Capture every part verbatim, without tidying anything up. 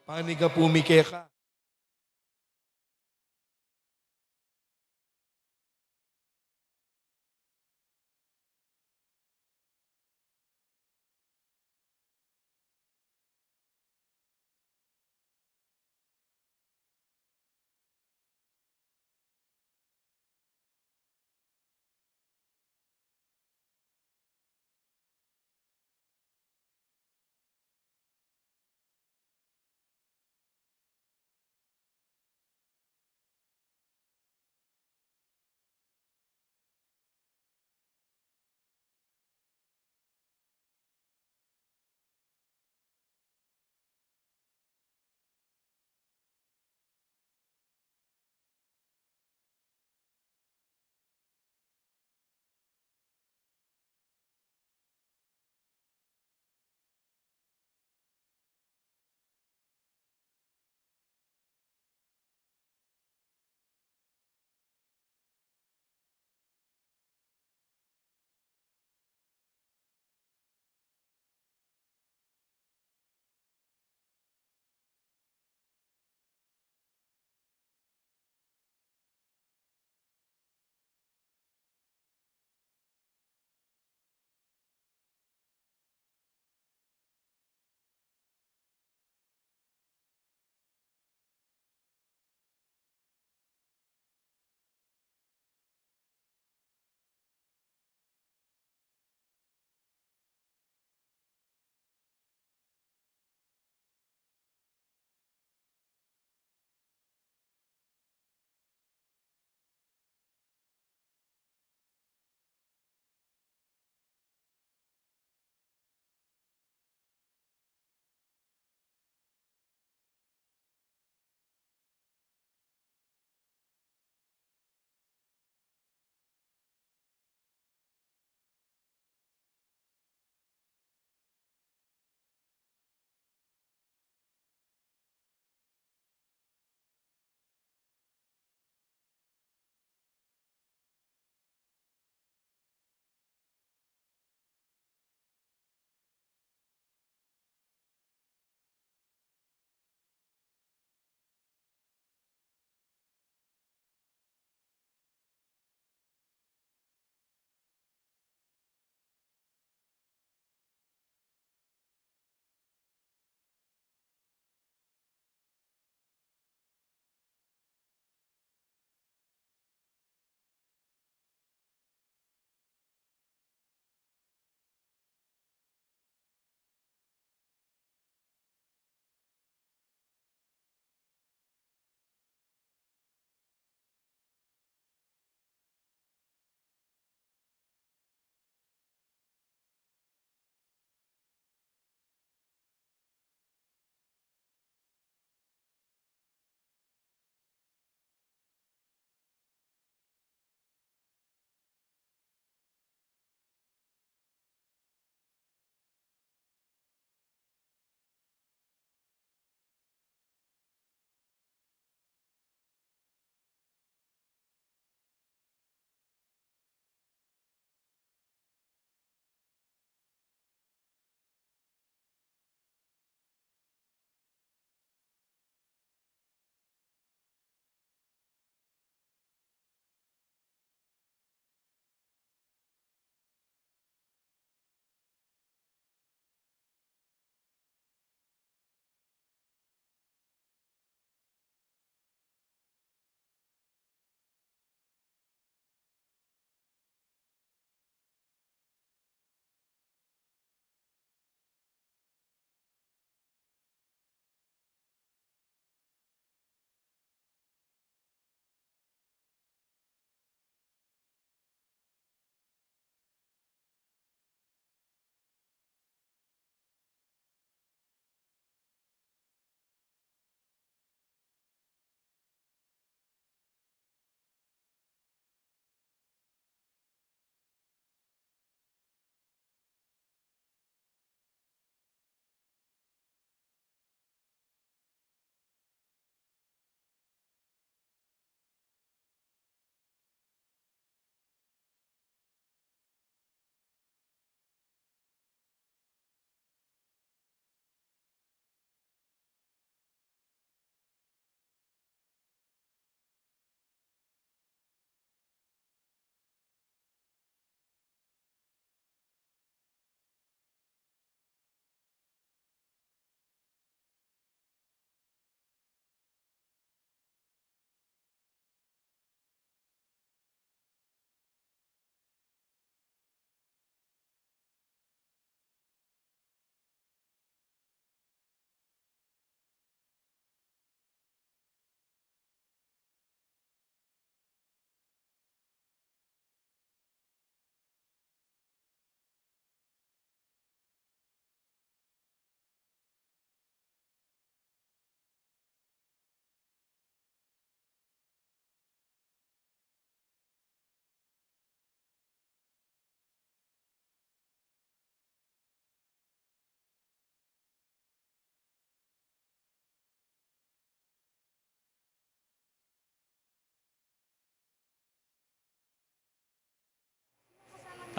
Paniga pu mi keka.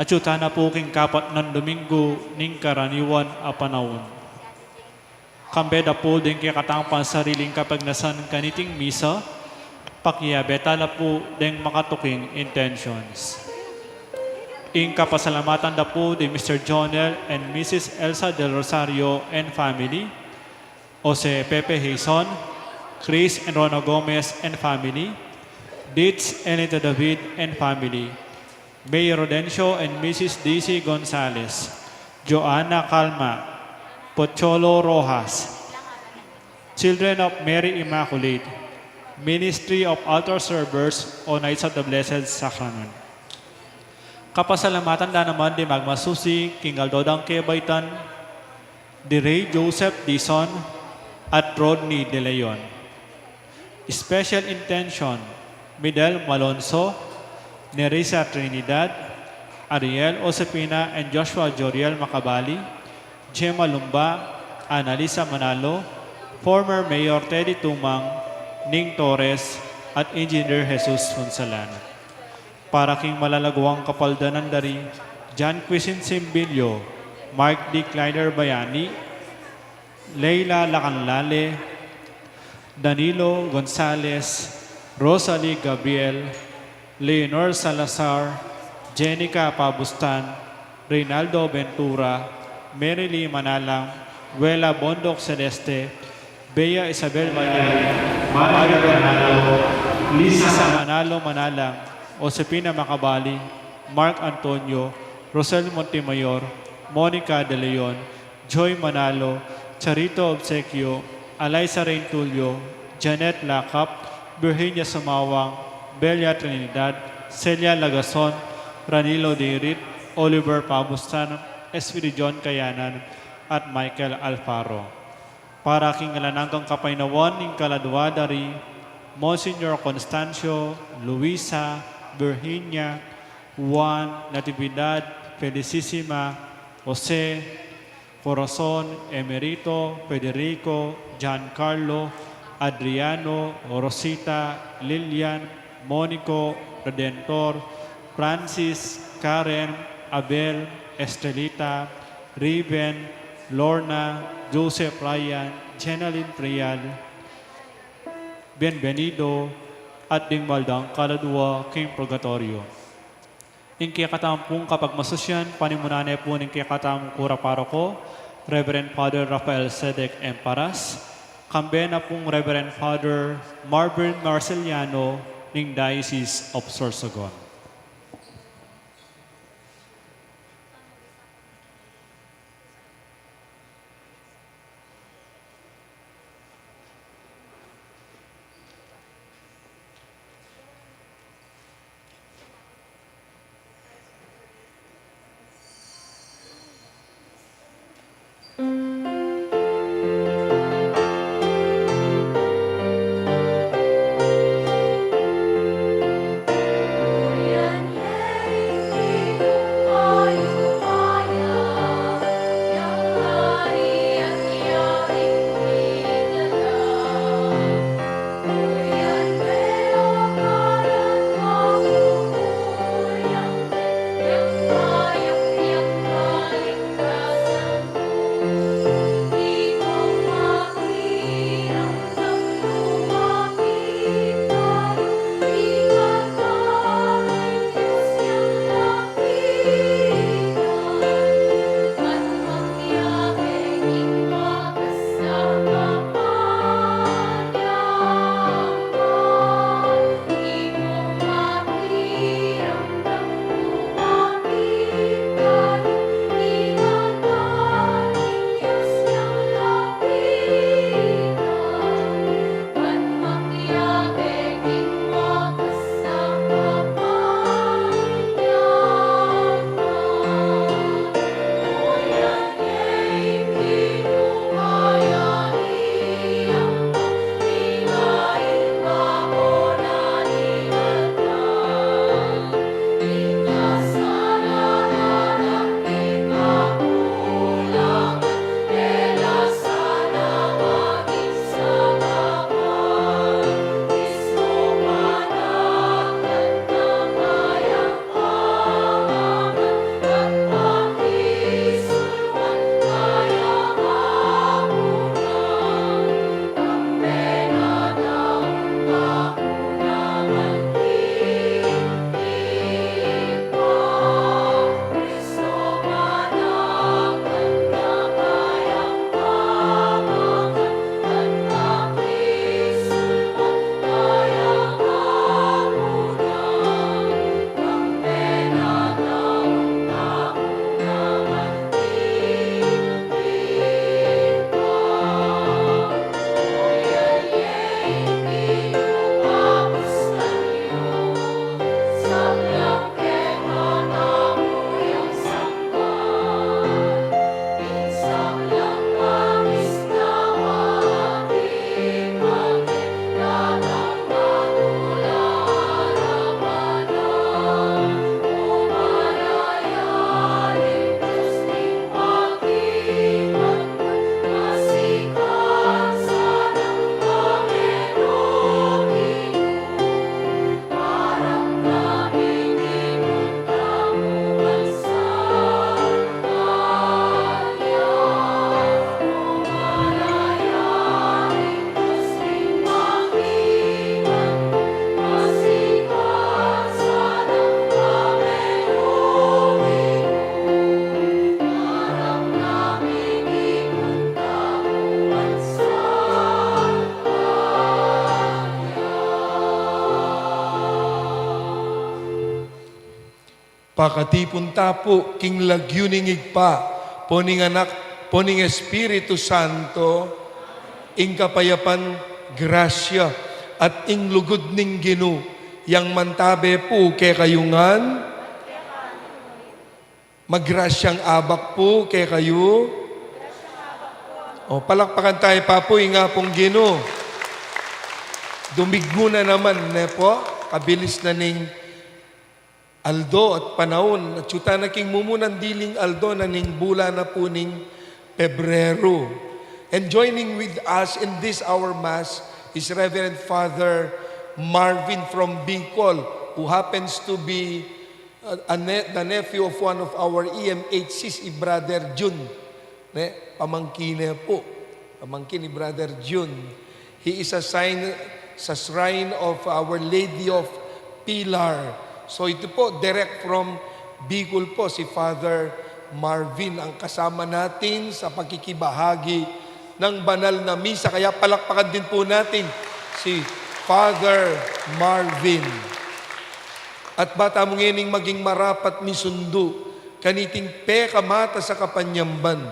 Atyu tana pu king kapatnan Dominggu ning karaniwan a panaun. Kambe da pu deng kekatamung pansariling kapagnasan kaniting misa, pakiabe tala pu deng makatuking intentions. Ing kapasalamatan da pu di Mister Jonel and Missus Elsa Del Rosario and family, Jose Pepe Hizon, Chris and Rona Gomez and family, Ditz and Lita David and family, Mayor Rodencio and Missus Daisy Gonzalez, Joanna Calma, Pocholo Rojas, Children of Mary Immaculate, Ministry of Altar Servers o Knights of the Blessed Sacrament. Kapasalamatan da naman di magmasusi king aldo dang kebaitan, di Rey Joseph Dizon at Rodney De Leon. Special intention, Midel Malonzo, Nerissa Trinidad, Ariel Josefina and Joshua Joriel Macabali, Gemma Lumba, Annalisa Manalo, former Mayor Teddy Tumang, Ning Torres, at Engineer Jesus Punsalan. Para king malalaguang kapaldanan da ri John Quisin Simbilio, Mark D. Kleiner Bayani, Leila Lacanlale, Danilo Gonzalez, Rosalie Gabriel, Leonor Salazar, Jenica Pabustan, Reynaldo Ventura, Mary Lee Manalang, Wela Bondoc Celeste, Bea Isabel Mañay, Maria Manalo, Lisa Manalo Manalang, Josefina Macabali, Mark Antonio, Rosel Montemayor, Monica De Leon, Joy Manalo, Charito Obsequio, Alaisa Reintulio, Janet Lacap, Virginia Sumawang, Belia Trinidad, Celia Lagason, Ranilo Dirit, Oliver Pabustan, Espiridion Kayanan, at Michael Alfaro. Para king alang anggang kapaynawan ning kaladua da ri Monsignor Constancio, Luisa, Virginia, Juan, Natividad, Felicissima, Jose, Corazon, Emerito, Federico, Giancarlo, Adriano, Rosita, Lilian, Monico, Redentor, Francis, Karen, Abel, Estelita, Riven, Lorna, Joseph Ryan, Jenalyn Trial, Bienvenido, at ding mal dang kaladua king purgatorio. Ing kekatamung kapagmasusian, panimunan ne pu ning kekatamung kura paroko, Reverend Father Rafael Sedek Emparas, kambe na pung Reverend Father Marvin Marceliano ning Diocese of Sorsogon. Pakatipun ta pu king lagyu ning Ibpa, pu ning Anak, pu ning Espiritu Santo, ing kapayapan, grasya, at ing lugud ning Ginu, yang mantabe pu kekayu ngan. Magrasyang abak pu kekayu. O, palakpakan tayu pa pu ing Apung Ginu. Dumigmu na naman, ne pu? Kabilis na ning aldo at panaun. At atyu tana king mumunang diling aldo na ning bulan na pu ning Pebrero. And joining with us in this our Mass is Reverend Father Marvin from Bicol, who happens to be, uh, a ne-, the nephew of one of our E M H Cs, i Brother Jun. Ne, pamangkin ne pu. Pamangkin ni Brother Jun. He is a sign sa shrine of Our Lady of Pilar. So ito po, direct from Bicol po si Father Marvin ang kasama natin sa pakikibahagi ng banal na misa. Kaya palakpakan din po natin si Father Marvin. At ba tamu ngening maging marapat misundu kaniting pekamatas a kapanyamban,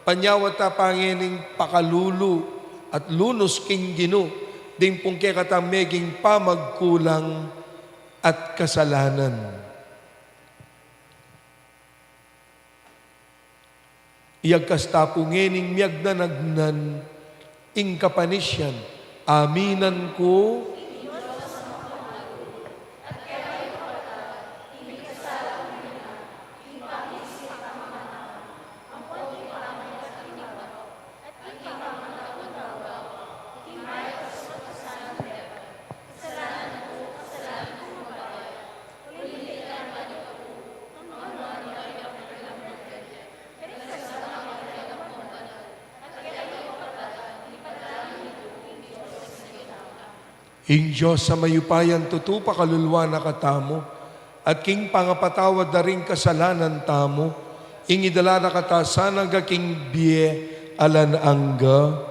panyawad ta pa ngening pakalulu at lunus king Ginu, ding pung kekatang meging pamagkulang at kasalanan. Iyagkas ta pu ngening miyagnanagnan ing kapanisyan. Aminan ku. Ing Dios a mayupayang tutu pakaluluan na katamu, at king pangapatawad da ring kasalanan tamu, ing idala na kata sana king bie alang angga.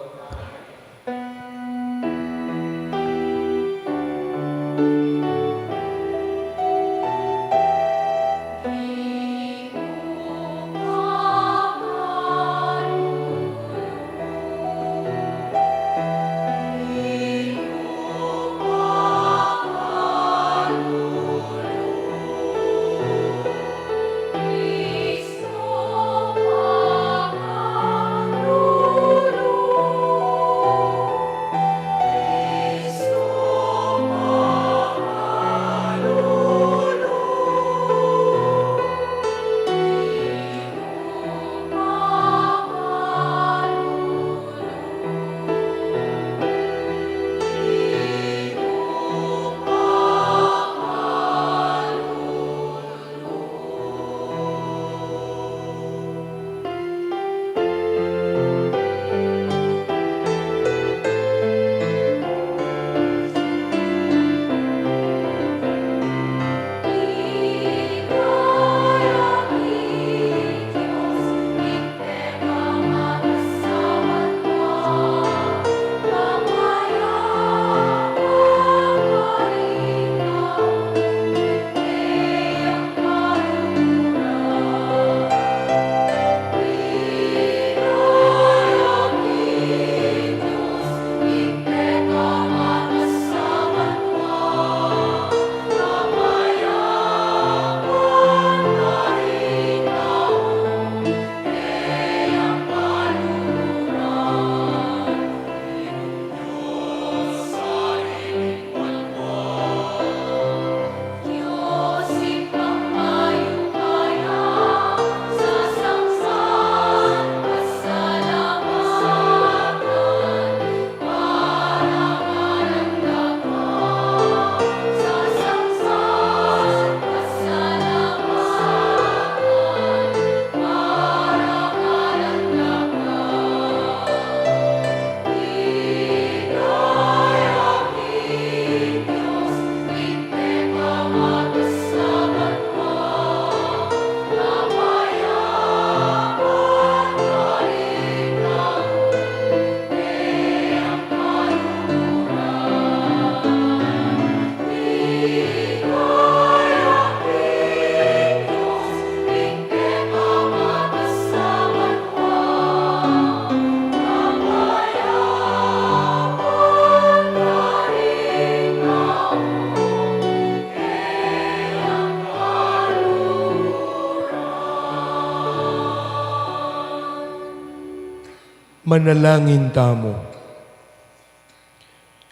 Manalangin tamu.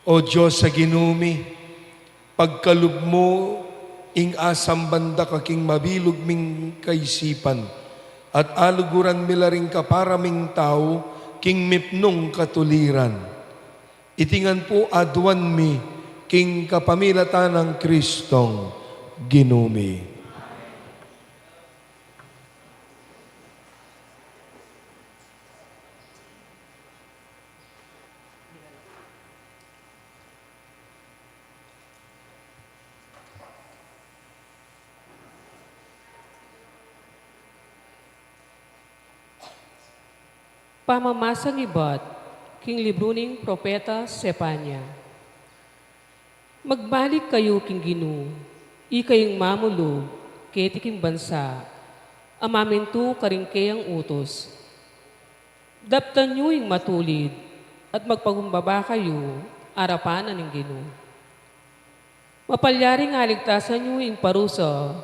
O Dios a Ginu mi, pagkalub mu ing asamban da ka king mabilug ming kaisipan, at aluguran mi la ring kapara ming tau king mipnung katuliran. Iti ngan pu aduan mi king kapamilatan nang Kristong Ginu mi. Pamamasang ibat king libru ning propeta Sefania. Magbalik kayu king Ginu, ikayung mamulug keti king bansa a mamintu karing keyang utus. Daptan yu ing matulid at magpakumbaba kayu arapan na ning Ginu. Mapalyaring aligtasan yu ing parusa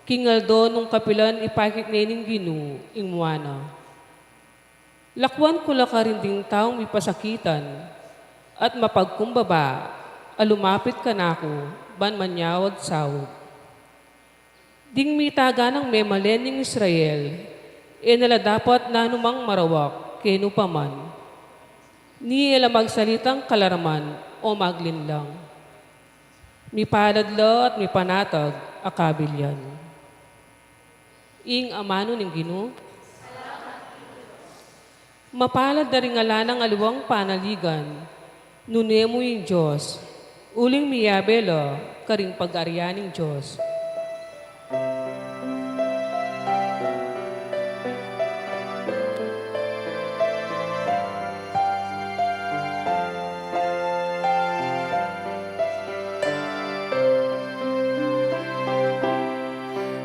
king aldo nung kapilan ipakit ne ning Ginu ing mua na. Lakwan ku la karin ding taung mipasakitan at mapagkumbaba a lumapit kanaku ban manyawad saug. Ding mitaga nang memalen ning Israel, e na la dapat nanumang marawak kenu pa man, ni e la magsalitang kalarman o maglinlang. Mipalad la at mipanatag a kabilyan. Ing amanu ning Ginu. Mapalad da ring ala nang aliwang panaligan, nune mu ing Dios, uling miyabe la karing pag-arian ning Dios.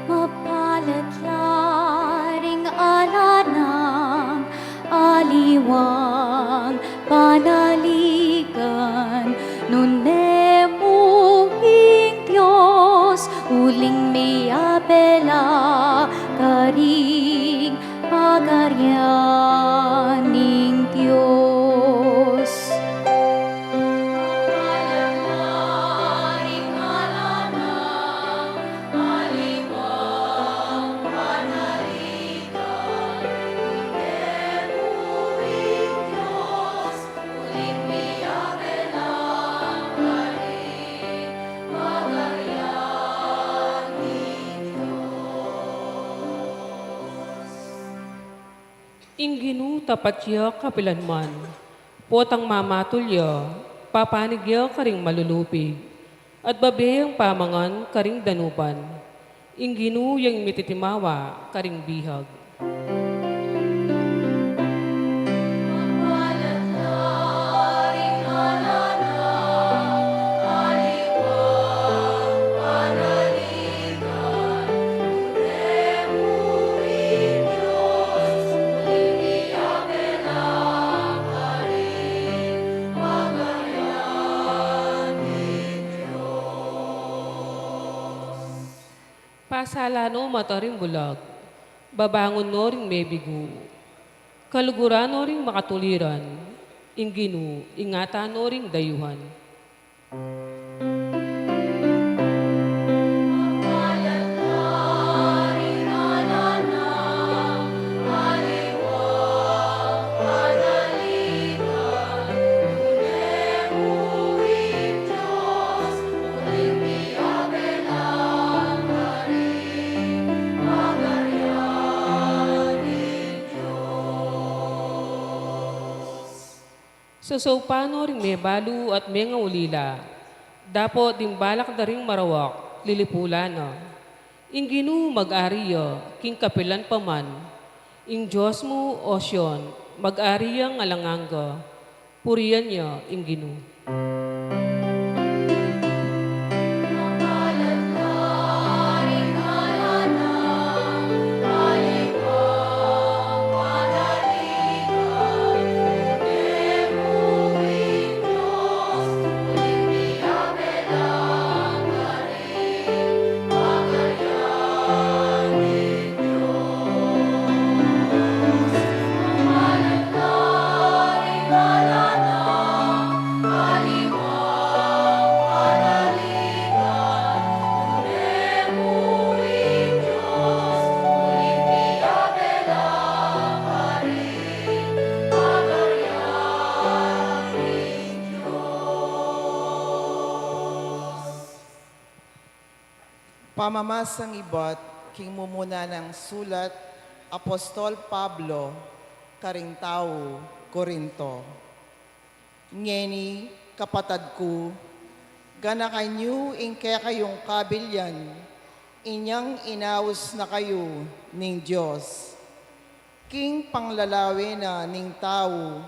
Mapalad la ring ala nang aliwang panaligan, nune mu ing Dios, uling miyabe la karing pag-arian ning Dios. Ing Ginu tapat ya kapilan man, potang mamatul ya, papanig ya karing malulupig, at babe yang pamangan karing danupan. Ing Ginu yang mititimawa karing bihag. Pasala no mata ring bulag, babangun no ring mebigu, kaluguran no ring makatuliran, ing Ginu ingatan no ring dayuhan. Sasaupan no ring mebalu at mengaulila, dapot ding balak da ring marawak lilipulan na. Ing Ginu mag-ari ya king kapilan pa man. Ing Dios mu, O Sion, mag-ari yang alang angga. Purian ya ing Ginu. Pamamasang ibat king mumuna nang sulat Apostol Pablo karing tau Corinto. Ngeni, kapatad ku, ganakan yu ing kekayung kabilian, inyang inaus na kayu ning Dios. King panglalawe na ning tau,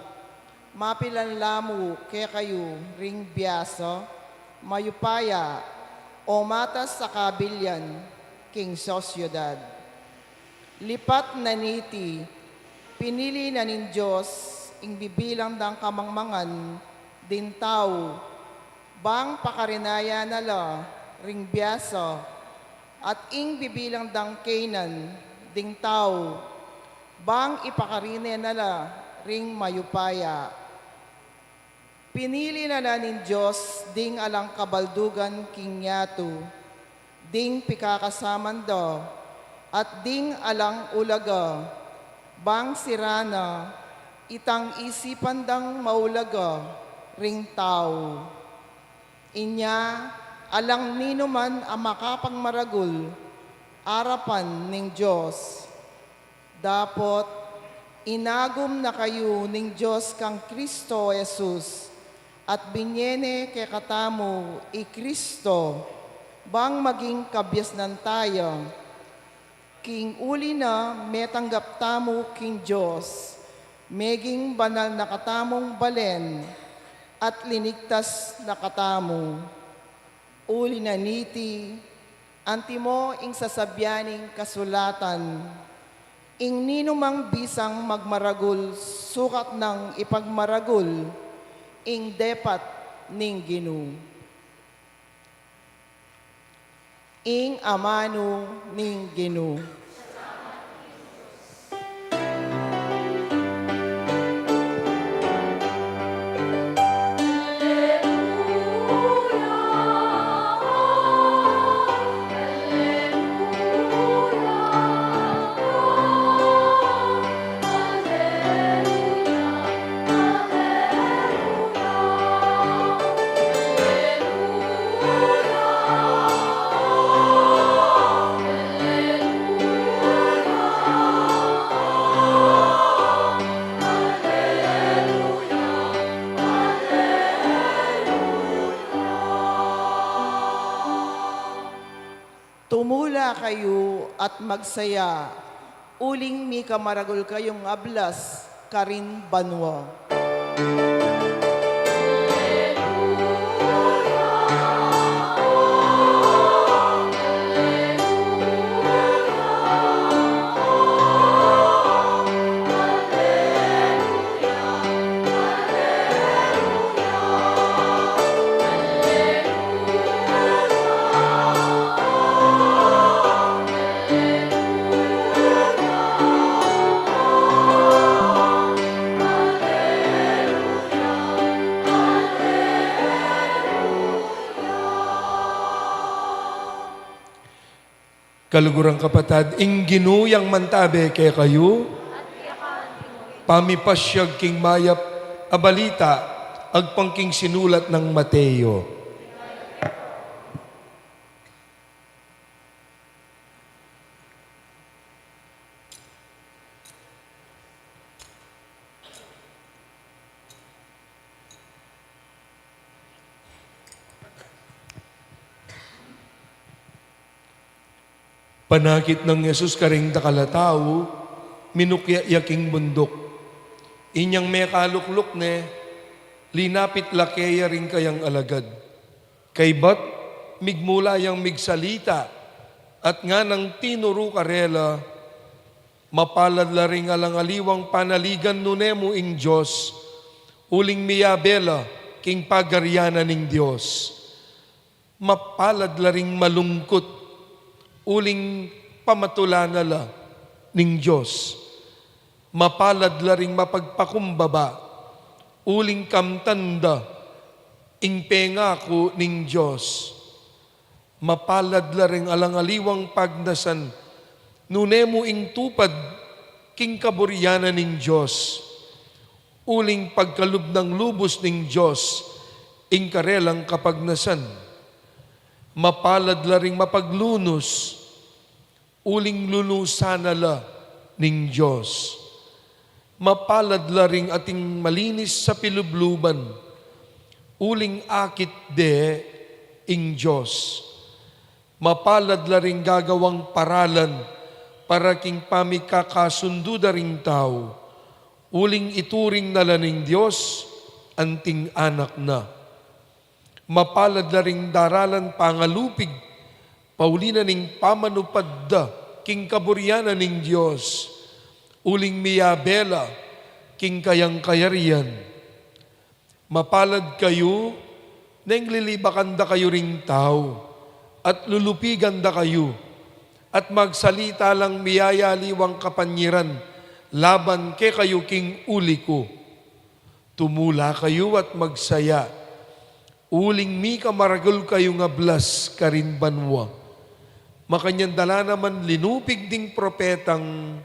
mapilan la mu kekayu ring biasa, mayupaya, o matas a kabilian king sosyedad. Lipat na niti, pinili na ning Dios ing bibilang dang kamangmangan ding tau, bang pakarinayan na la ring biasa, at ing bibilang dang kaynan ding tau, bang ipakarine na la ring mayupaya. Pinili na la ning Dios ding alang kabaldugan king yatu, ding pikakasaman da, at ding alang ulaga, bang sira na itang isipan dang maulaga ring tau. Inya, alang ninuman a makapagmaragul arapan ning Dios. Dapot inagum na kayu ning Dios kang Kristo Jesus, at binye ne kekatamu i Kristo, bang maging kabiasnan taya. King uli na metanggap tamu king Dios, meging banal na katamung balen, at linigtas na katamu. Uli na niti, antimo ing sasabian ning kasulatan, ing ninumang bisang magmaragul sukat nang ipagmaragul ing depat ning Ginu. Ing amanu ning Ginu. Tumula kayu at magsaya, uling mikamaragul kayung ablas karin banua. Kaluguran kapatad, ing Ginu yang mantabe kekayu. Pamipasyag king mayap a balita agpang king sinulat nang Mateo. Panakit nang Jesus karing dakal a tau, minukya ya king bunduk. Inyang mekalukluk ne, linapit la keya ring kayang alagad. Kaybat, migmula yang migsalita, at nganang tinuru karela, "Mapalad la ring alang aliwang panaligan nune mu ing Dios, uling miyabe la king pagarian na ning Dios. Mapalad la ring malungkut, uling pamatulan na la ning Dios. Mapalad la ring mapagpakumbaba, uling kamtan da ing pengaku ning Dios. Mapalad la ring alang aliwang pagnasan, nune mu ing tupad king kaburian na ning Dios, uling pagkalub nang lubus ning Dios ing karelang kapagnasan. Mapalad la ring mapaglunus, uling lunusan na la ning Dios. Mapalad la ring ating malinis sa pilubluban, uling akit de ing Dios. Mapalad la ring gagawang paralan para king pamikakasundu da ring tau, uling ituring na la ning Dios anting anak na. Mapalad la ring daralan pangalupig, pauli na ning pamanupad da king kaburian na ning Dios, uling miyabe la king kayang kayarian. Mapalad kayu neng lilibakan da kayu ring tau, at lulupigan da kayu, at magsalita lang miyayaliwang kapanyiran laban kekayu king uli ku. Tumula kayu at magsaya, uling mika maragul kayung ablas karin banua. Makanyan da la naman linupig ding propetang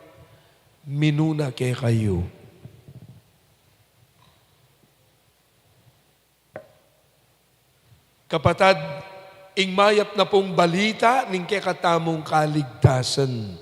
minuna kekayu. Kapatad, ing mayap na pung balita ning kekatamung kaligtasan.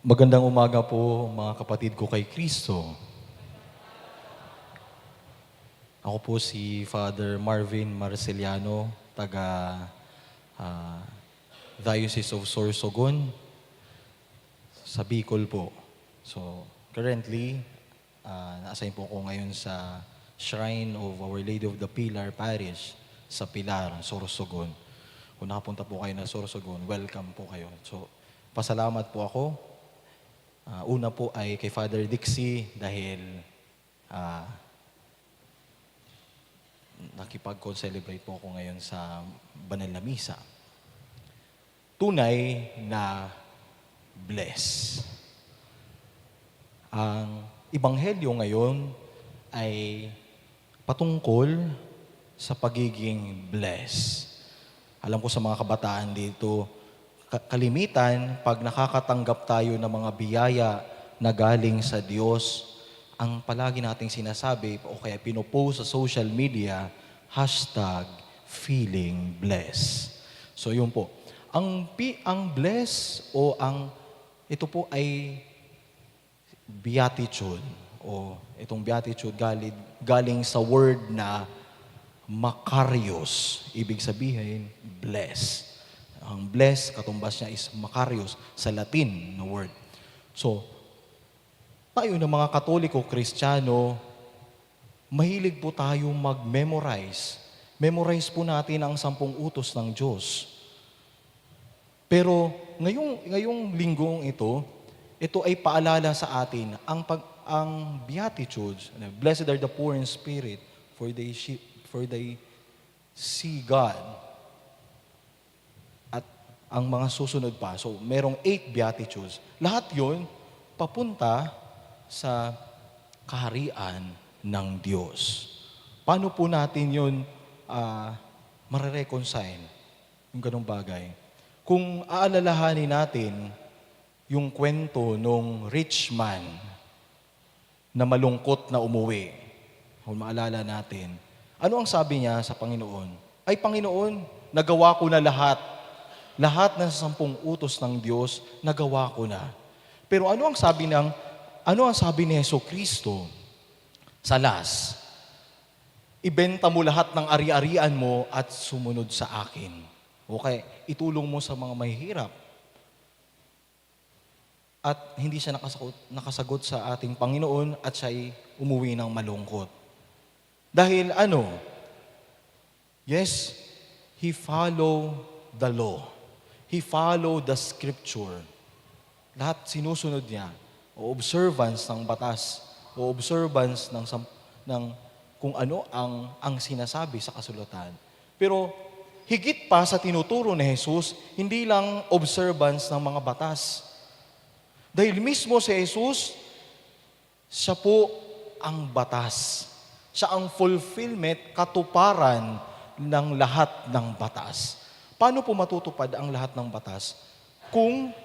Magandang umaga po, mga kapatid ko kay Kristo. Ako po si Father Marvin Marceliano, taga, ah, Diocese of Sorsogon, sa Bicol po. So, currently, Ah, na-assign po ako ngayon sa Shrine of Our Lady of the Pillar Parish sa Pilar, Sorsogon. Kung nakapunta po kayo ng Sorsogon, welcome po kayo. So, pasalamat po ako. Ah, una po ay kay Father Dixie dahil, ah, nakipag-concelebrate po ako ngayon sa banal na misa. Tunay na bless. Ang ebanghelyo ngayon ay patungkol sa pagiging bless. Alam ko sa mga kabataan dito, ka-, kalimitan, pag nakakatanggap tayo ng mga biyaya na galing sa Diyos, ang palagi nating sinasabi o kaya pinopost sa social media, hashtag feeling blessed. So, yun po. Ang pi-, ang bless o ang, ito po ay beatitude. O itong beatitude galing, galing sa word na makarios. Ibig sabihin, bless. Ang bless, katumbas niya is makarios sa Latin na word. So, tayo na mga Katoliko, Kristiyano, mahilig po tayo mag-memorize. Memorize po natin ang sampung utos ng Diyos. Pero ngayong, ngayong linggong ito, ito ay paalala sa atin ang pag-, ang Beatitudes, "Blessed are the poor in spirit, for they shi-, for they see God." At ang mga susunod pa. So, merong eight Beatitudes. Lahat yun papunta sa kaharian ng Diyos. Paano po natin yun, ah, mare-reconcile? Yung ganong bagay. Kung aalalahanin natin yung kwento nung rich man na malungkot na umuwi, kung maalala natin, ano ang sabi niya sa Panginoon? "Ay, Panginoon, nagawa ko na lahat. Lahat ng sampung utos ng Diyos, nagawa ko na." Pero ano ang sabi ng, ano ang sabi ni Hesu Kristo sa last? "Ibenta mo lahat ng ari-arian mo at sumunod sa akin." Okay, itulong mo sa mga mahihirap. At hindi siya nakasagot, nakasagot sa ating Panginoon at siya'y umuwi ng malungkot. Dahil ano? Yes, he followed the law. He followed the scripture. Lahat sinusunod niya, o observance ng batas, o observance ng sam-, ng kung ano ang, ang sinasabi sa kasulatan. Pero higit pa sa tinuturo ni Jesus, hindi lang observance ng mga batas. Dahil mismo si Jesus, siya po ang batas. Siya ang fulfillment, katuparan ng lahat ng batas. Paano po matutupad ang lahat ng batas? Kung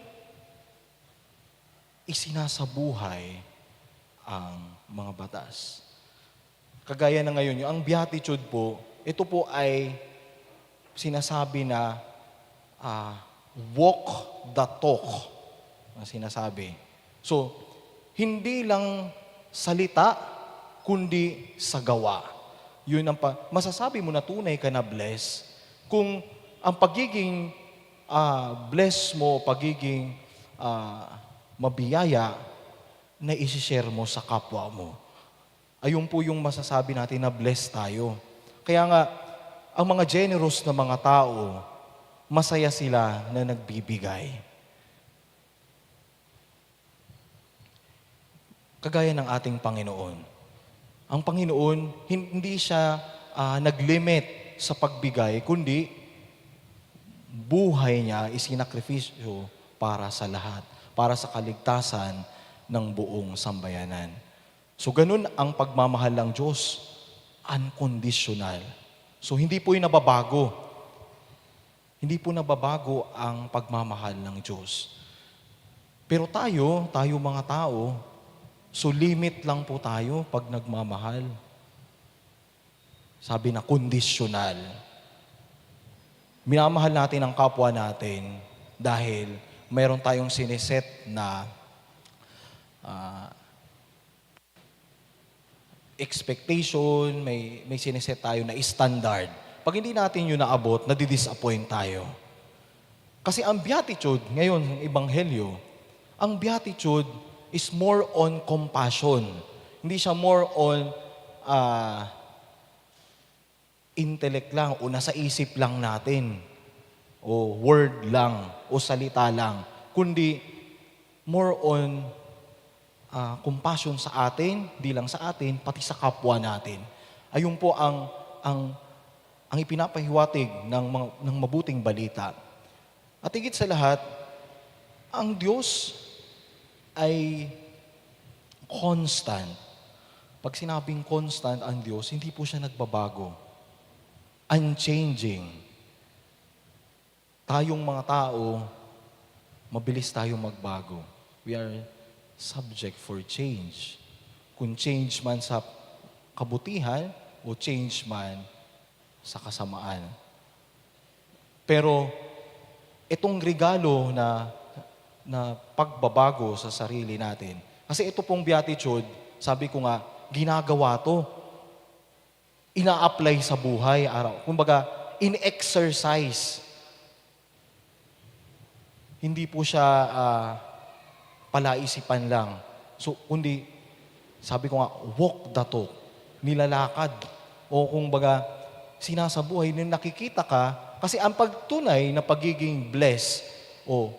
isinasabuhay ang mga batas. Kagaya na ngayon, yung ang beatitude po, ito po ay sinasabi na, ah, walk the talk ang sinasabi. So, hindi lang salita, kundi sa gawa. Yun ang pa-, masasabi mo na tunay ka na bless kung ang pagiging, ah, bless mo, pagiging, ah, mabiyaya, na isi-share mo sa kapwa mo. Ayun po yung masasabi natin na blessed tayo. Kaya nga, ang mga generous na mga tao, masaya sila na nagbibigay. Kagaya ng ating Panginoon. Ang Panginoon, hin-, hindi siya, ah, nag-limit sa pagbigay, kundi buhay niya isinakripisyo para sa lahat, para sa kaligtasan ng buong sambayanan. So, ganun ang pagmamahal ng Diyos, unconditional. So, hindi po yung nababago. Hindi po nababago ang pagmamahal ng Diyos. Pero tayo, tayo mga tao, so limit lang po tayo pag nagmamahal. Sabi na, conditional. Minamahal natin ang kapwa natin dahil mayroon tayong siniset na, ah, expectation, may, may siniset tayo na standard. Pag hindi natin yun naabot, nadidisappoint tayo. Kasi ang beatitude, ngayon, ang ebanghelyo, ang beatitude is more on compassion. Hindi siya more on, ah, intellect lang o nasa isip lang natin, o word lang, o salita lang, kundi more on, ah, compassion sa atin, di lang sa atin, pati sa kapwa natin. Ayun po ang, ang, ang ipinapahiwatig ng mga, ng mabuting balita. At higit sa lahat, ang Diyos ay constant. Pag sinabing constant ang Diyos, hindi po siya nagbabago. Unchanging. Tayong mga tao, mabilis tayong magbago. We are subject for change. Kung change man sa kabutihan o change man sa kasamaan. Pero itong regalo na, na pagbabago sa sarili natin. Kasi ito pong beatitude, sabi ko nga, ginagawa to. Ina-apply sa buhay araw. Kumbaga, in-exercise. Hindi po siya, ah, palaisipan lang. So, kundi, sabi ko nga, walk the talk. Nilalakad. O kung baga, sinasabuhay, nung nakikita ka, kasi ang pagtunay na pagiging blessed, o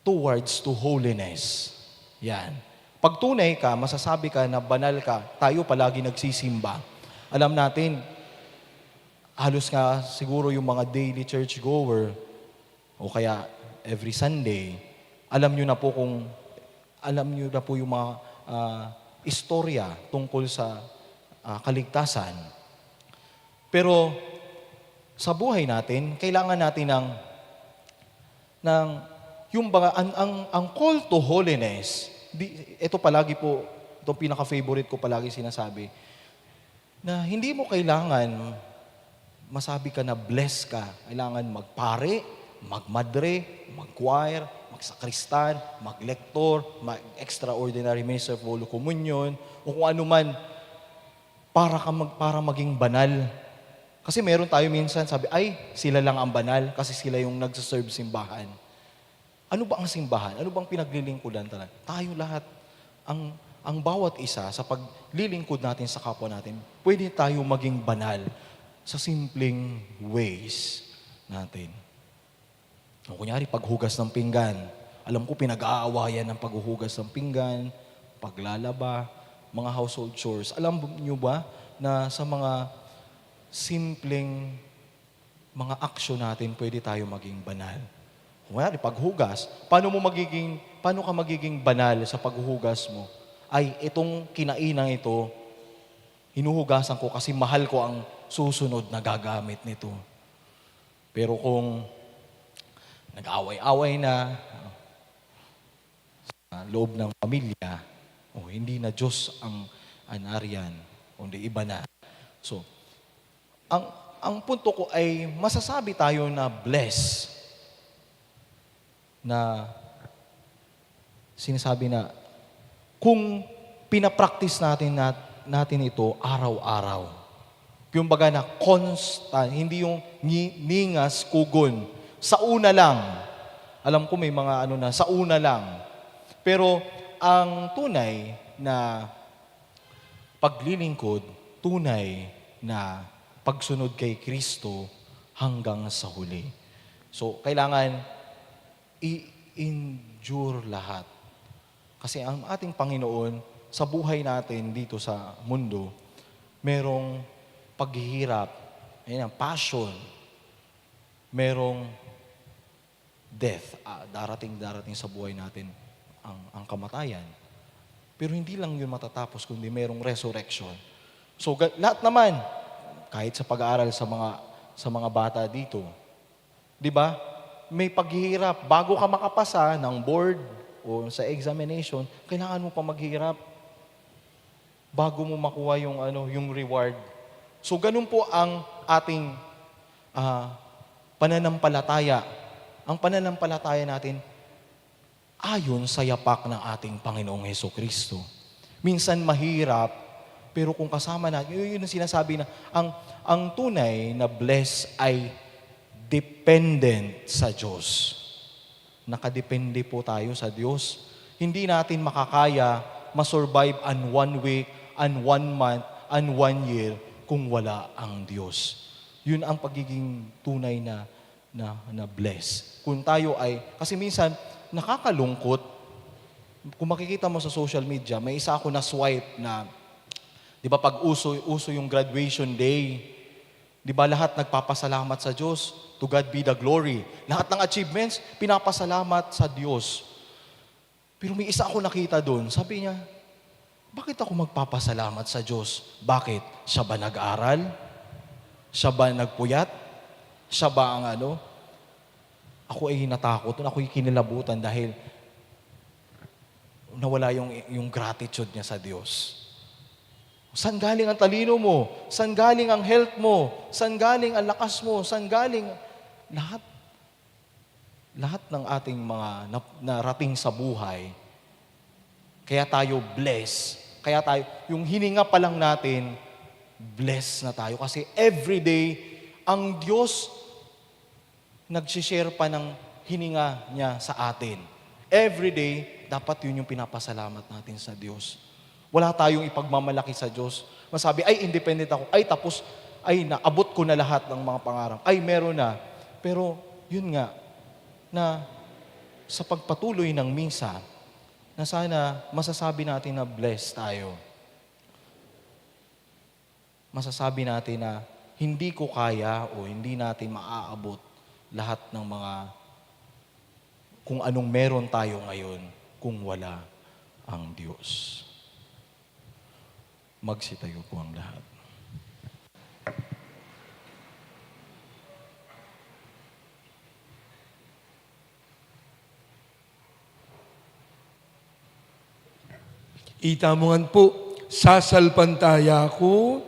towards to holiness. Yan. Pag tunay ka, masasabi ka na banal ka, tayo palagi nagsisimba. Alam natin, halos nga siguro yung mga daily church goer, o kaya every Sunday, alam nyo na po kung, alam nyo na po yung mga, ah, istorya tungkol sa, ah, kaligtasan. Pero sa buhay natin, kailangan natin ng, ng, yung baga, ang, ang, ang call to holiness, di, ito palagi po, itong pinaka-favorite ko palagi sinasabi, na hindi mo kailangan masabi ka na blessed ka. Kailangan magpare, magmadre, mag-choir, magsakristan, maglektor, mag-extraordinary minister of Holy Communion, o kung ano man, para ka mag-, para maging banal. Kasi meron tayo minsan sabi, "Ay, sila lang ang banal kasi sila yung nagsaserve simbahan." Ano ba ang simbahan? Ano bang pinaglilingkuran talaga? Tayo lahat, ang, ang bawat isa sa paglilingkod natin sa kapwa natin, pwede tayo maging banal sa simpleng ways natin. O kunyari, paghugas ng pinggan. Alam ko, pinag-aawayan ng paghuhugas ng pinggan, paglalaba, mga household chores. Alam nyo ba na sa mga simpleng mga aksyon natin, pwede tayo maging banal? Kunyari, paghugas. Paano mo magiging, paano ka magiging banal sa paghuhugas mo? Ay, itong kinainang ito, hinuhugasan ko kasi mahal ko ang susunod na gagamit nito. Pero kung nag-away-away na, sa loob ng pamilya, o hindi na Diyos ang, ang nariyan, kundi iba na. So, ang, ang punto ko ay masasabi tayo na blessed, na sinasabi na kung pinapractice natin, nat-, natin ito araw-araw. Yung baga na constant, hindi yung ngi-, ningas, kugon. Sa una lang. Alam ko may mga ano na, sa una lang. Pero ang tunay na paglilingkod, tunay na pagsunod kay Kristo hanggang sa huli. So, kailangan i-endure lahat. Kasi ang ating Panginoon, sa buhay natin dito sa mundo, merong paghihirap, ayan, ang passion, merong death, ah, darating, darating sa buhay natin ang, ang kamatayan. Pero hindi lang yun matatapos, kundi merong resurrection. So, ga-, lahat naman, kahit sa pag-aaral sa mga, sa mga bata dito, di ba? May paghihirap. Bago ka makapasa ng board o sa examination, kailangan mo pa maghirap bago mo makuha yung, ano, yung reward. So, ganun po ang ating, ah, pananampalataya. Ang pananampalataya natin ayon sa yapak ng ating Panginoong Hesukristo. Minsan mahirap, pero kung kasama natin, yun, yun ang sinasabi na ang, ang tunay na bless ay dependent sa Diyos. Nakadepende po tayo sa Diyos. Hindi natin makakaya ma-survive an one week, an one month, an one year kung wala ang Diyos. Yun ang pagiging tunay na, na, na bless. Kung tayo ay, kasi minsan, nakakalungkot. Kung makikita mo sa social media, may isa ako na swipe na, di ba, pag uso, uso yung graduation day, di ba, lahat nagpapasalamat sa Diyos, "To God be the glory." Lahat ng achievements, pinapasalamat sa Diyos. Pero may isa ako nakita doon, sabi niya, "Bakit ako magpapasalamat sa Diyos? Bakit? Siya ba nag-aral? Siya ba nagpuyat? Siya ba ang ano?" Ako ay natakot, ako ay kinilabutan dahil nawala yung, yung gratitude niya sa Diyos. Saan galing ang talino mo? Saan galing ang health mo? Saan galing ang lakas mo? Saan galing lahat? Lahat ng ating mga nap-, narating sa buhay, kaya tayo bless. Kaya tayo, yung hininga pa lang natin, bless na tayo. Kasi everyday, ang Diyos nagsishare pa ng hininga niya sa atin. Everyday, dapat yun yung pinapasalamat natin sa Diyos. Wala tayong ipagmamalaki sa Diyos. Masabi, "Ay, independent ako. Ay, tapos, ay, naabot ko na lahat ng mga pangarap. Ay, meron na." Pero, yun nga, na sa pagpatuloy ng misa, na sana masasabi natin na blessed tayo. Masasabi natin na hindi ko kaya o hindi natin maaabot lahat ng mga kung anong meron tayo ngayon kung wala ang Diyos. Magsitayo po ang lahat. Ita mo ngan po, sasalpantaya ku.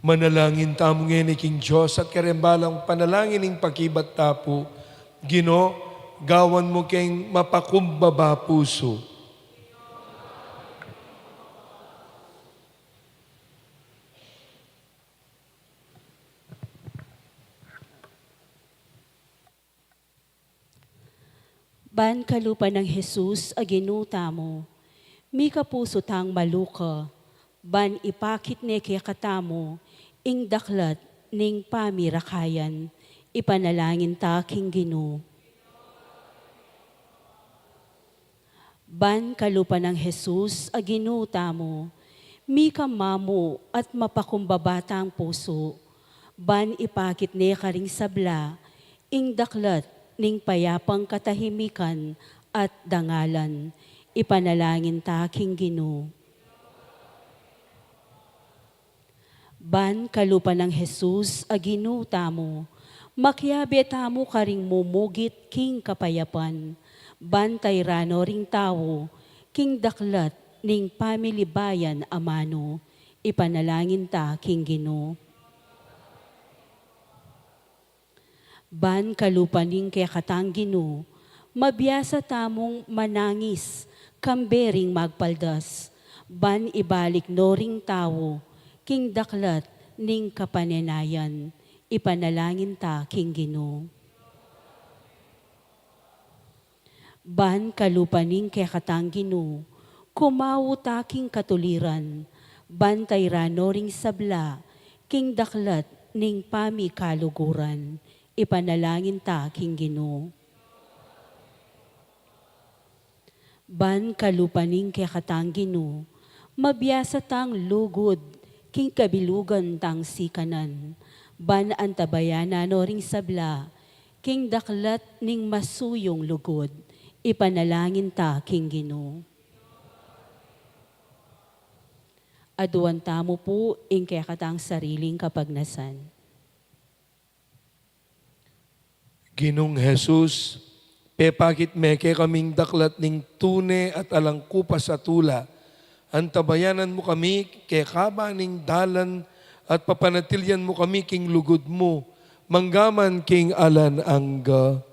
Manalangin tamu ngeni king Dios at kareng balang panalangin ing pakibat ta pu, Ginu, gawan mu keng mapakumbaba pusu. Ban kalupa nang Jesus a Ginu tamu, mika pusu tang maluka, ban ipakit ne kekatamu ing daklat ning pamirakayan. Ipanalangin ta king Ginu. Ban kalupa nang Jesus a Ginu tamu, mika mamu at mapakumbaba tang pusu, ban ipakit ne karing sabla ing daklat ning payapang katahimikan at dangalan. Ipanalangin ta king Ginu. Ban kalupa nang Jesus a Ginu tamu, makiabe tamu karing mumugit king kapayapan, ban tayran no ring tau king daklat ning pamilibayan amanu. Ipanalangin ta king Ginu. Ban kalupa ning kekatang Ginu, mabiasa tamung manangis kambe ring magpaldas, ban ibalik no ring tau king daklat ning kapanenayan. Ipanalangin ta king Ginu. Ban kalupa ning kekatang Ginu, kumau ta king katuliran, ban tayran no ring sabla king daklat ning pamikaluguran. Ipanalangin ta king Ginu. Ban kalupa ning kekatang Ginu, mabiasa tang lugud king kabilugan tang sikanan, ban antabayanan no ring sabla king daklat ning masuyung lugud. Ipanalangin ta king Ginu. Aduan tamu pu ing kekatang sariling kapagnasan. Ginung Jesus, pepakit me kekami ing daklat ning tune at alang kupas a tula. Antabayanan mu kami kekaba ning dalan at papanatilian mu kami king lugud mu, manggaman king alang angga.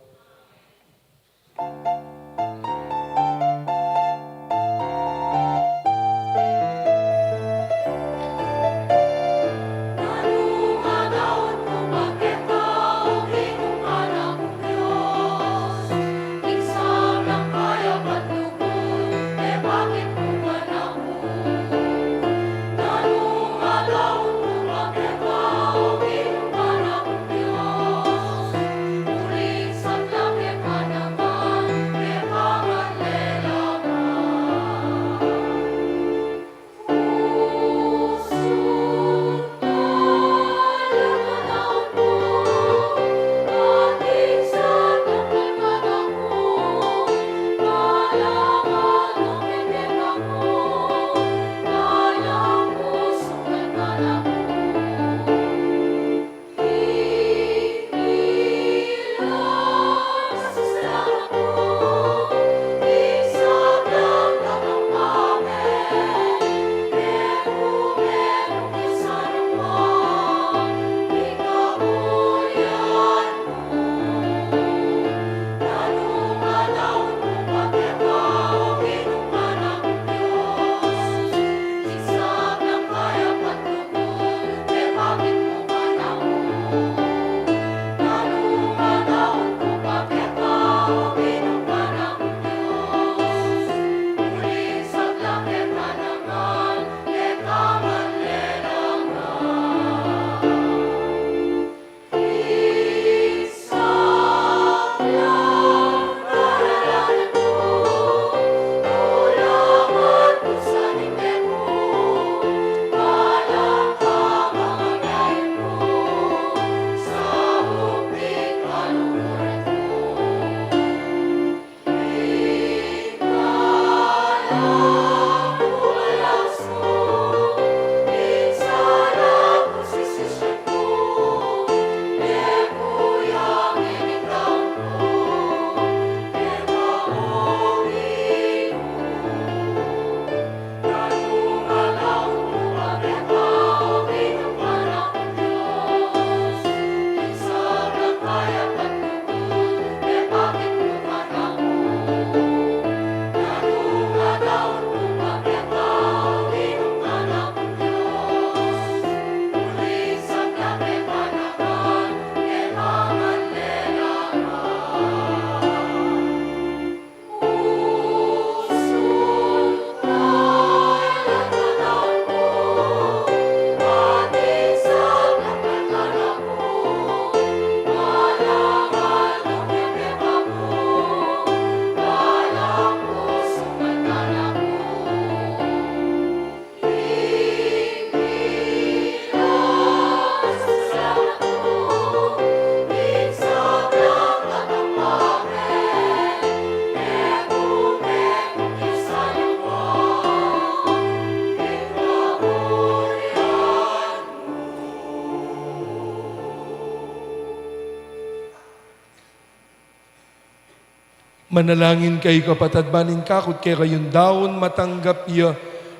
Manalangin kayu, kapatad, ban ing kakut kekayung daun matanggap ya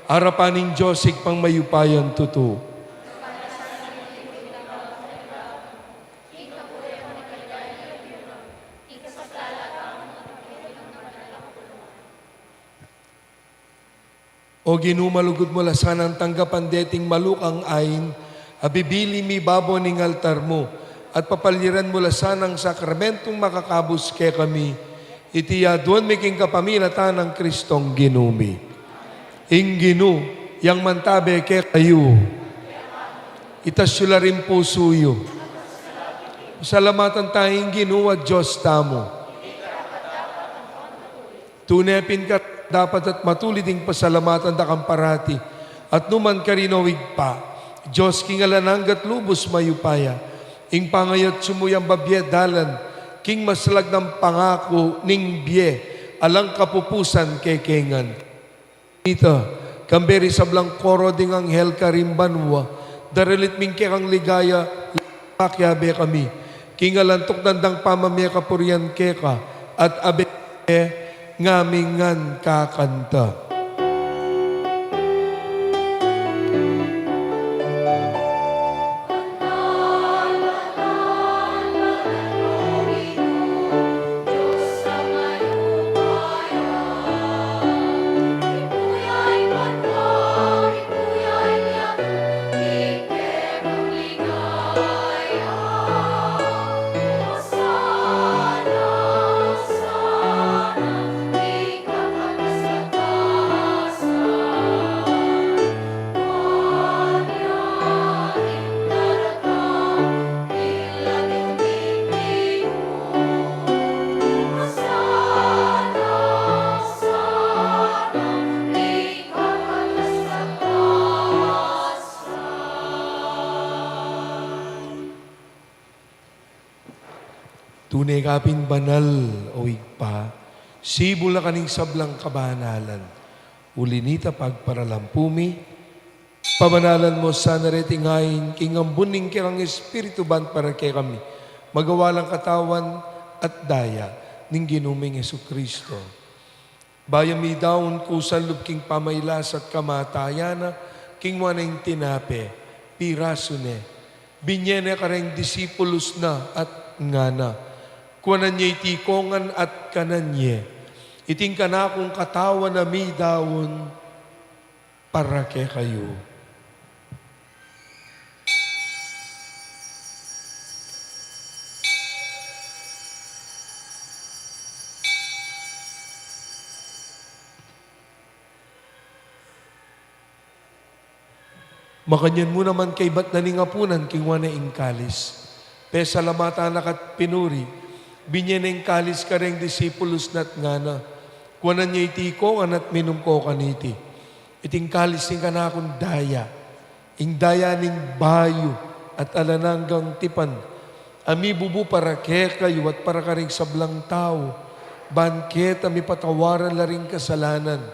arapan ning Dios Ibpang mayupayang tutu. O Ginu, malugud mu la sanang tanggapan deting malukang ain a bibili mi babo ning altar mu, at papaliran mu la sanang sakramentung makakabus kekami. Iti aduan mi king kapamilatan nang Kristong Ginu mi. Ing Ginu yang mantabe kekayu. Itas yu la ring pusu yu. Salamatan taya ing Ginu a Dios tamu. Tune pin karapat-dapat at matulid ing pasalamatan da kang parati at nu man karin, o Ibpa, Dios king alang angga at lubus mayupaya, ing pangayatsu mu yang babie dalan king maslag nang pangaku ning bie alang kapupusan keke ngan. Ita, kambe ring sablang koro ding anghel karing banua, daralit mi ing kekang ligaya, pakiabe kami king alang tuknang dang pamamie kapurian keka, at abe ngamin ngan kakanta. Tune ka pin banal, o Ibpa, sibul na ka ning sablang kabanalan. Uli na nita, pagparalan pu mi, pabanalan mu sana reting ain king ambun ning kekang Espiritu ban para kekami magawa lang katawan at daya ning Ginu ming Jesucristo. Bayu mi daun kusan lub king pamailas at kamatayan na, kinua ne ing tinape, pirasu ne, binie ne kareng disipulus na at ngana: Kuanan ye iti kongan at kanan ye. Iti ing kanakung katawan a midaun para kekayu. Makanyan mu naman kaybat na ning apunan, kinua ne ing kalis, pesalamatan na ka't pinuri, binie ne ing kalis kareng disipulus na at ngana: Kuanan ye iti kongan at minum ko kaniti. Iti ing kalis ning kanakung daya, ing daya ning bayu at alang anggang tipan, a mibubu para kekayu at para karing sablang tau, ban keta mipatawaran la ring kasalanan.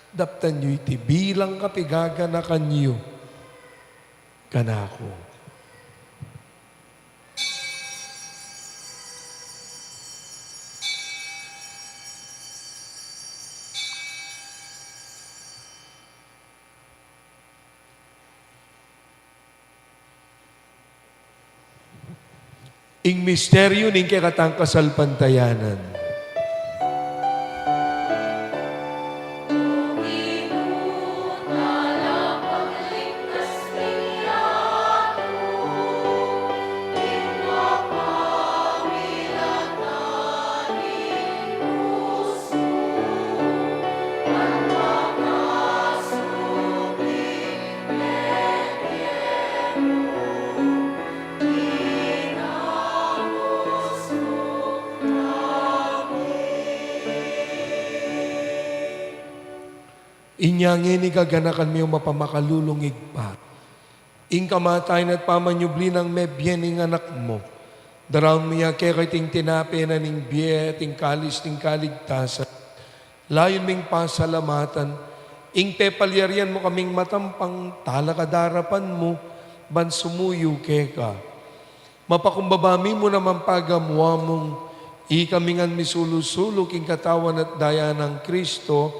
Daptan yu iti bilang kapigaganakan yu kanaku. Ing misteryu ning kekatang kasalpantayanan. Inya ngeni gaganakan mi, o mapamakalulung Ibpa, ing kamatayan at pamanyubli nang mebie ning Anak mu. Daraun mi ya keka iting tinape na ning bie at ing kalis ning kaligtasan. Layun ming pasalamatan ing pepalyarian mu kaming matampang talakad arapan mu ban sumuyu keka. Mapakumbaba mi mu naman pagamuan mung Ikami ngan misulu-sulu king katawan at daya nang Kristo,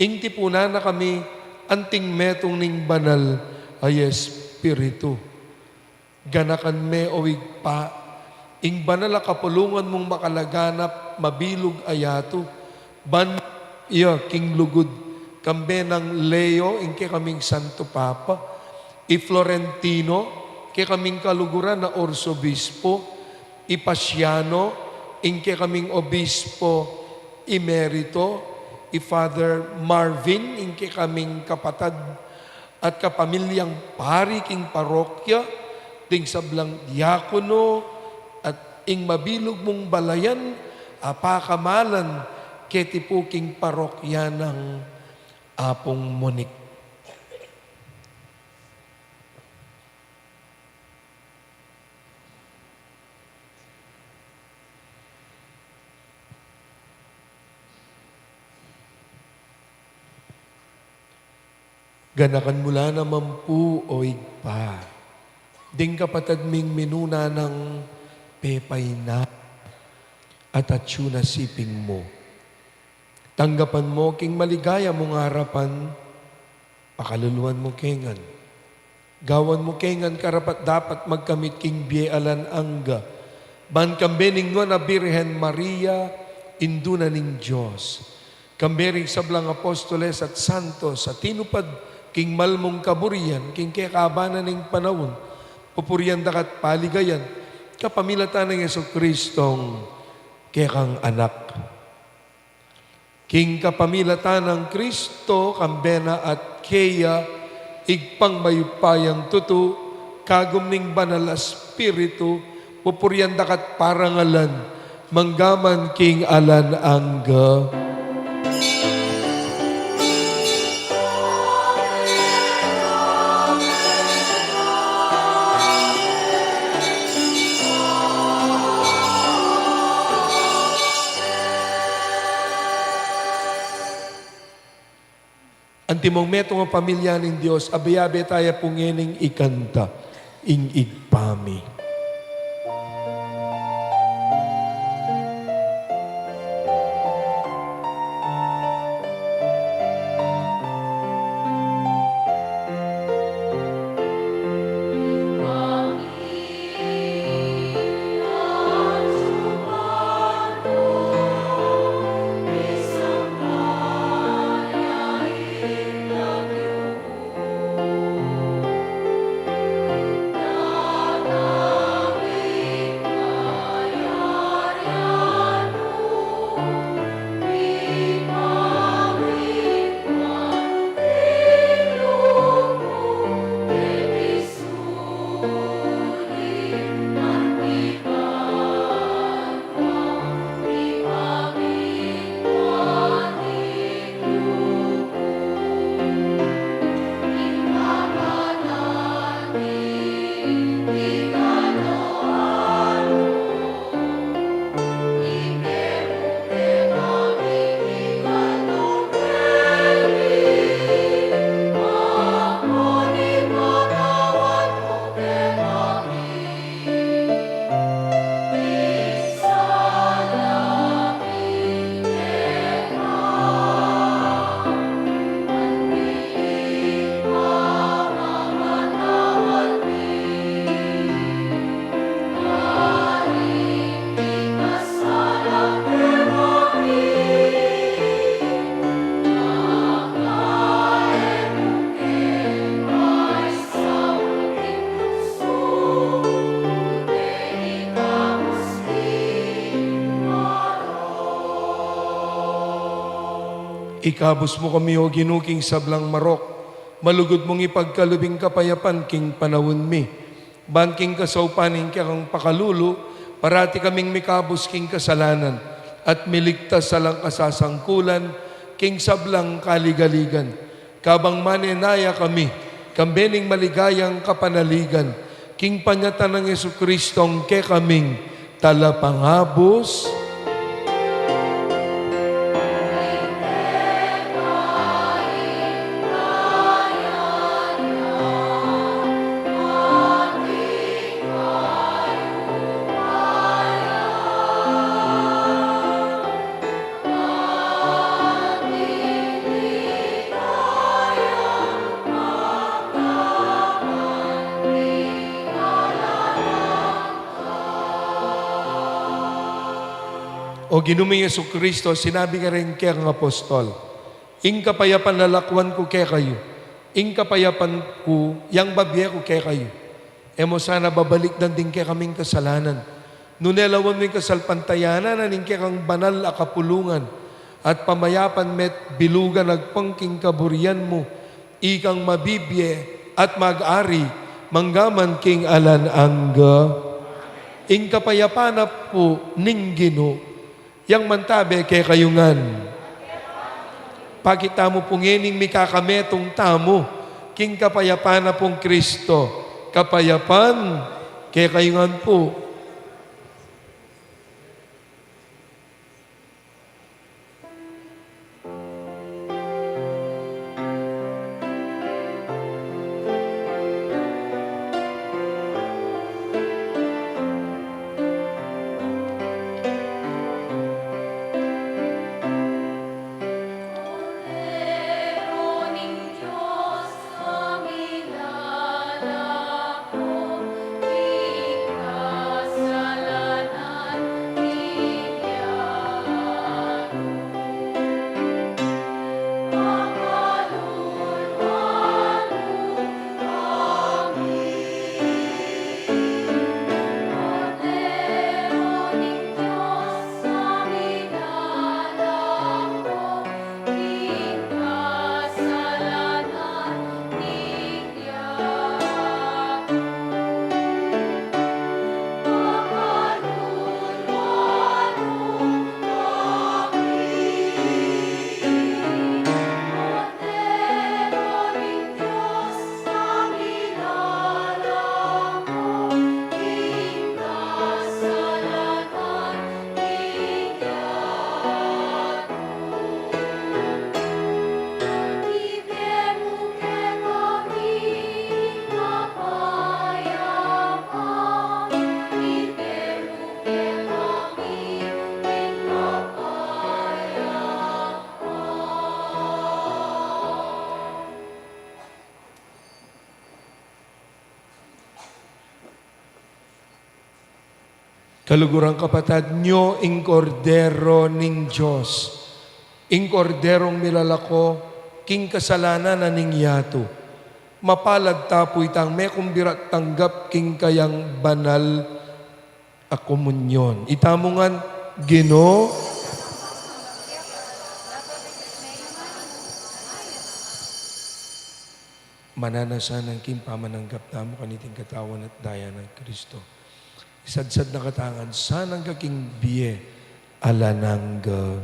ing tipunan na kami anting metung ning Banal a Espiritu. Ganakan me, o Ibpa, ing banal a kapulungan mung makalaganap, mabilug a yatu, ban iya king lugud, kambe nang Leo, ing kekaming Santo Papa, i Florentino, kekaming kaluguran a Arsobispo, i Pasiano, ing kekaming Obispo Emerito, i Father Marvin, ing kekaming kapatad at kapamilyang pari king parokya, ding sablang diakono, at ing mabilug mung balayan a pakamalan keti pu king parokya nang Apung Monique. Ganakan mu la naman pu, o Ibpa, ding kapatad ming minuna nang pepaina at atyu na siping mu. Tanggapan mu king maligaya mung arapan, pakaluluan mu ke ngan. Gawan mu ke ngan karapat-dapat magkamit king bie alang angga, ban kambe ning Nuan a Birhen Maria, Indu na ning Dios, kambe ring sablang apostoles at santos a tinupad king mal mung kaburian king kekaban na ning panaun, pupurian da ka at paligayan kapamilatan nang Jesucristong kekang Anak. King kapamilatan nang Kristo, kambe na at keya, Ibpang mayupayang tutu, kagum ning Banal a Espiritu, pupurian da ka at parangalan, mangga man king alang angga. Antimong metung a pamilya ning Dios, abe-abe taya pu ngening ikanta ing Ibpa mi. Ikabus mu kami, O Ginu, king sablang marok, malugud mung ipagkalub ing kapayapan king panaun mi. Ban king kasaupan ning kekang pakalulu, parati kaming mikabus king kasalanan, at miligtas alang kasasangkulan king sablang kaligaligan. Kabang manenaya kami, kambe ning maligayang kapanaligan, king panyatang nang Jesucristong kekaming Talapangabus. O Ginu ming Jesucristo, sinabi ka ring kekang apostol, "Ing kapayapan lalakwan ku kekayu, ing kapayapan ku yang babie ku kekayu." E mo sana babalikdan ding kekaming kasalanan, nune lawan mu ing kasalpantayanan na ning kekang banal a kapulungan, at pamayapan me't bilugan agpang king kaburian mu, ikang mabibie at mag-ari manggaman king alang angga. Ing kapayapan na pu ning Ginu, yang mantabe kekayu ngan. Pakit tamu pu ngening mikakametung tamu king kapayapan na pung Kristo. Kapayapan kekayu ngan pu. Kaluguran kapatad, nyo ing Kordero ning Dios, ing Korderong milalako king kasalanan na ning yatu. Mapalad ta pu itang mekumbira at tanggap king kayang banal a komunyon. Itamu ngan, Ginu. Mananu sana king pamananggap tamu kaniting katawan at daya nang Kristo. Isadsad na katamu ngan sana angga king bie alang angga.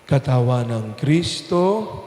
Katawan nang Kristo.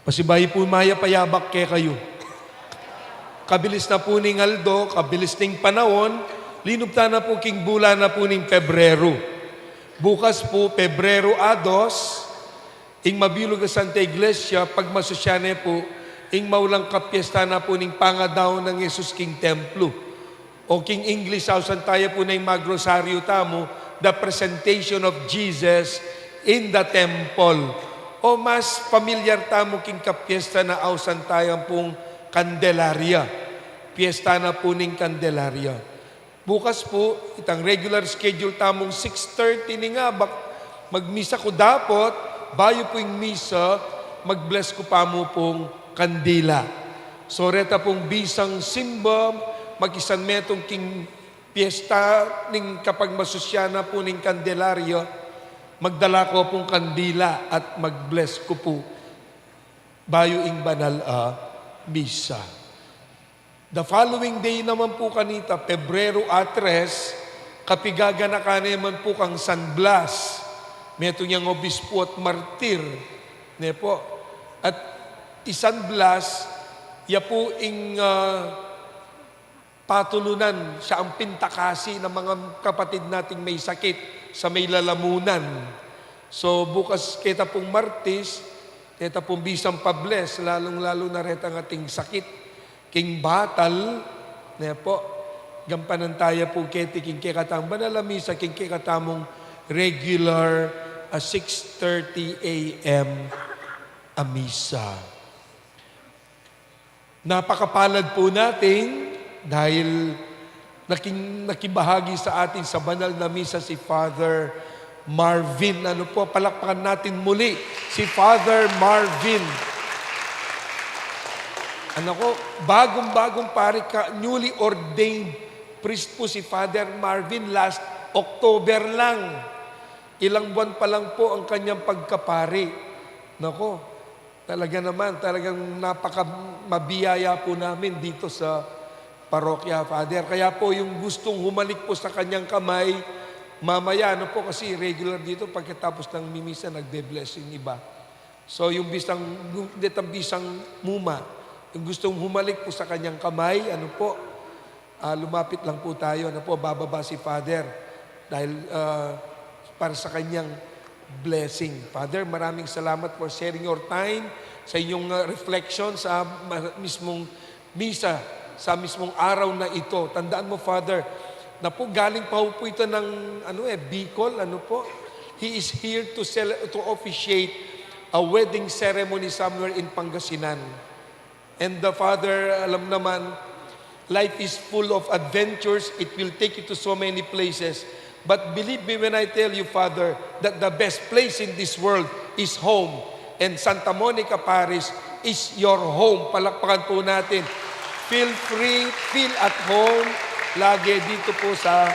Pasibayu pu, mayap a yabak kekayu. Kabilis na pu ning aldo, kabilis ning panaun, linub tana pu king bulan na pu ning Pebrero. Bukas pu, Pebrero a dos, ing mabilug a Santa Iglesia, pagmasusyan ne pu, ing maulang kapiestan na pu ning pangadaun nang Jesus king templo. O king English, ausan taya pu neng magrosaryu tamu, the presentation of Jesus in the temple. O mas pamilyar tamu king kapiesta na ausan taya pung Candelaria. Piesta na pu ning Candelaria. Bukas pu, itang regular schedule tamung six thirty ning abak, magmisa ku dapot, bayu pu ing misa, mag-bless ku pa mu pung kandila. So, reta pung bisang simba, makisan metung king piesta ning kapagmasusyan na pu ning Candelaria, magdala ku pung kandila at mag-bless ku pu bayu ing banal a misa. The following day naman pu kanita, Pebrero a tres, kapigaganakan ne man pu kang San Blas, metung yang obispo at martir, ne pu. At i San Blas, ya pu ing, ah, patulunan, siya ang pintakasi ng mga kapatid nating may sakit sa may lalamunan. So, bukas keta pung Martis, keta pung bisang pa-bless, lalung-lalu na retang ating sakit. King batal, ne pu, gampanan taya pu keti king kekatamung banal a misa, king kekatamung regular, ah, six thirty A M a misa. Napakapalad po natin dahil naking-, nakibahagi sa atin sa banal na misa si Father Marvin. Ano po, palakpakan natin muli si Father Marvin. Ano ko, bagong-bagong pari ka, newly ordained priest po si Father Marvin last October lang. Ilang buwan pa lang po ang kanyang pagkapari. Nako, talaga naman, talagang napaka-, mabiyaya po namin dito sa parokya, Father. Kaya po yung gustong humalik po sa kanyang kamay, mamaya, ano po, kasi regular dito, pagkatapos ng mimisa, nagbe-blessing iba. So, yung bisang, yung detang bisang muma, yung gustong humalik po sa kanyang kamay, ano po, ah, lumapit lang po tayo, ano po, bababa si Father. Dahil, ah, para sa kanyang blessing. Father, maraming salamat for sharing your time sa inyong, ah, reflection sa ma-, mismong misa, sa mismong araw na ito. Tandaan mo, Father, na po galing pa po ito ng, ano eh, Bicol, ano po? He is here to cele-, to officiate a wedding ceremony somewhere in Pangasinan. And the Father, alam naman, life is full of adventures. It will take you to so many places. But believe me when I tell you, Father, that the best place in this world is home. And Santa Monica Parish is your home. Palakpakan po natin. Feel free, feel at home. Lagi dito po sa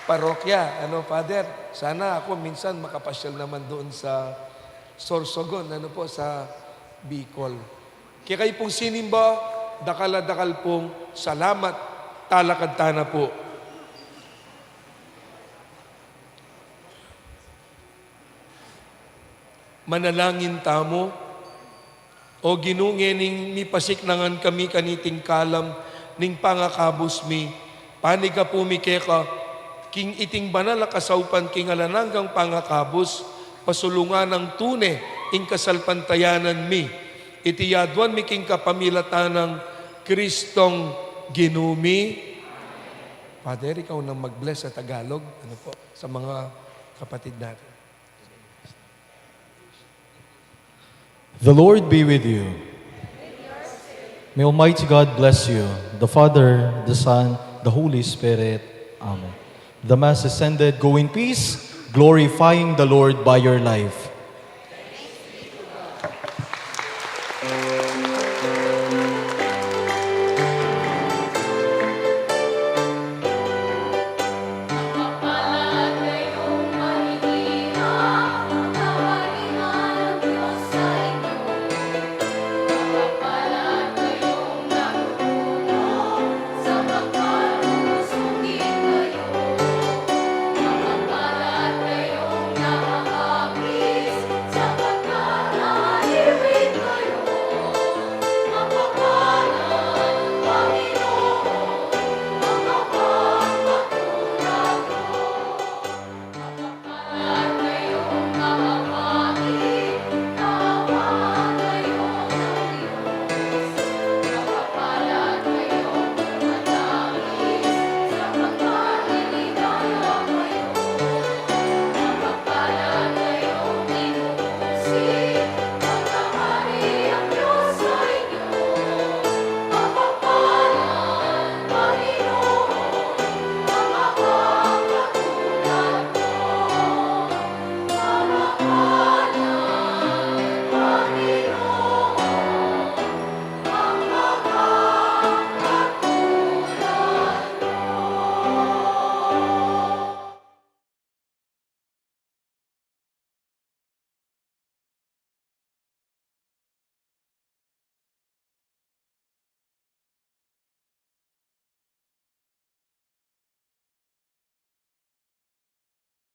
parokya. Ano, Father? Sana ako minsan makapasyal naman doon sa Sorsogon, ano po, sa Bicol. Kekayu pong sinimba, dakal a dakal pong salamat. Talakad tana po. Manalangin tamu. O Ginu, ngening mipasiknangan kami kaniting kalam ning pangakabus mi, panigapu mi keka king iting banal a kasaupan king alang anggang pangakabus, pasulungan nang tune ing kasalpantayanan mi. Iti yaduan mi king kapamilatan nang Kristong Ginu mi. Father, ikaw nang mag-bless sa Tagalog, ano po, sa mga kapatid natin. The Lord be with you. May Almighty God bless you, the Father, the Son, the Holy Spirit. Amen. The Mass is ended. Go in peace, glorifying the Lord by your life.